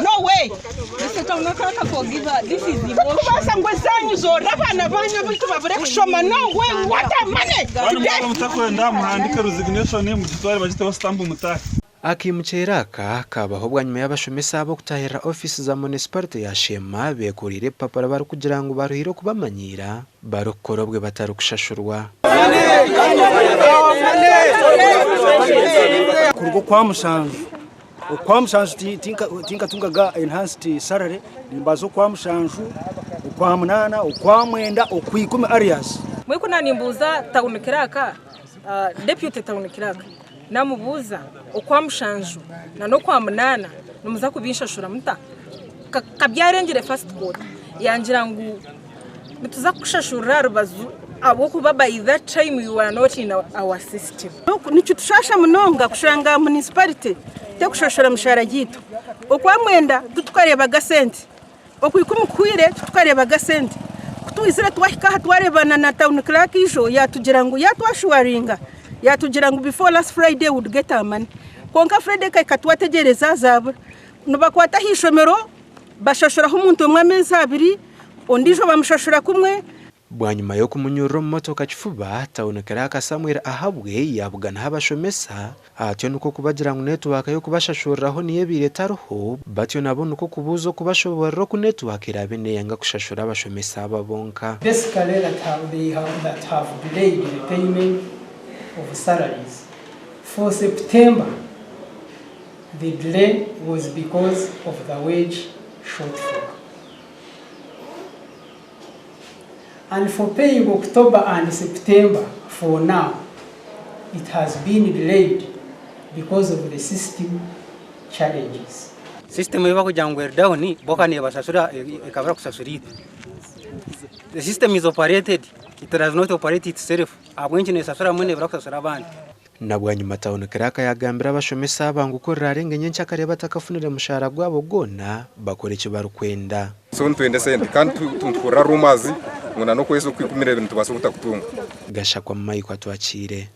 No way! Tikubaasa ngu ezaanyu zoore abaana baanyu beitu babure kushoma. No way! What a money! Kandi mwaba mutakwenda muhandike resignation mugitware bagiteho stamp mutaahe. Akaimukyera aka kaabaho bwanyima y'abashomesa aba okutaahirira ofiisi za munisiparite ya Sheema beekoreire ebipapura barikugira ngu baruhire okubamanyiira barikukora obwe batarikushashurwa. Kuruga Okwamushanju, Okwamushanju tinkatungaga enhanced salary, nimbaza Okwamushanju, Okwamunaana, Okwamwenda, Okwikumi arrears. Mbwenu ku naanimbuuza tawuni kiraaka, deputy tawuni kiraaka, Namubuuza, Okwamushanju na n'Okwamunaana nimuza kubinshashura muta? Ka byarengire first quarter. Yangira ngu nituza kukushashurira aha rubaju ahabw'okuba by that time you are not in our system. Nikitushasha munonga kushanga munisiparite tekushashura mishahara yaitu. Okwamwenda titukareebaga sente. Okwikumi kuhweire titukareebaga sente. Ku twizire twahika aha twareebana na town clerk ijo yatugira ngu yatwashuwaringa yatugira ngu before last Friday we would get our money. Kwonka Friday ekahika twategyereza zabura. Nibakwata aha ishomero bashashuraho omuntu omwe ameezi abiri, ondiijo bamushashura kumwe. Bwanyima y'okumunyurura omu motoka kifuba, Tawuni Kiraaka Samuel Ahabwe yaabuganaho abashomesa, atyo nikwo kubagira ngu netiwaaka y'okubashashuriraho niyo ebaire etariho, batyo nabo nikwo kubuuza okubashoboorora oku netiwaaka eraabe neeyanga kushashura abashomesa aba bonka. Basically that have they have that have delayed the payment of salaries for September the delay was because of the wage shortfall. And for paying October and September for now it has been delayed because of the system challenges. System ei barikugira ngu eri down bo ka nebashashura ekabura kushashura itwe. The system is operated, it does not operate itself ahabw'enki neshashura bamwe nebura kushashura abandi. Na bwanyima Tawuni Kiraaka yaagambira abashomesa aba ngu ku riraarenga nyenkyakare batakafunire mushaara gwabo gwona, bakore eki barikwenda. So nitwenda esente kandi nituhurira rumours ngu na n'okwezi okwikumi n'ebiri nitubaasa obutakutunga. Gashakwa Michael Atwakiire.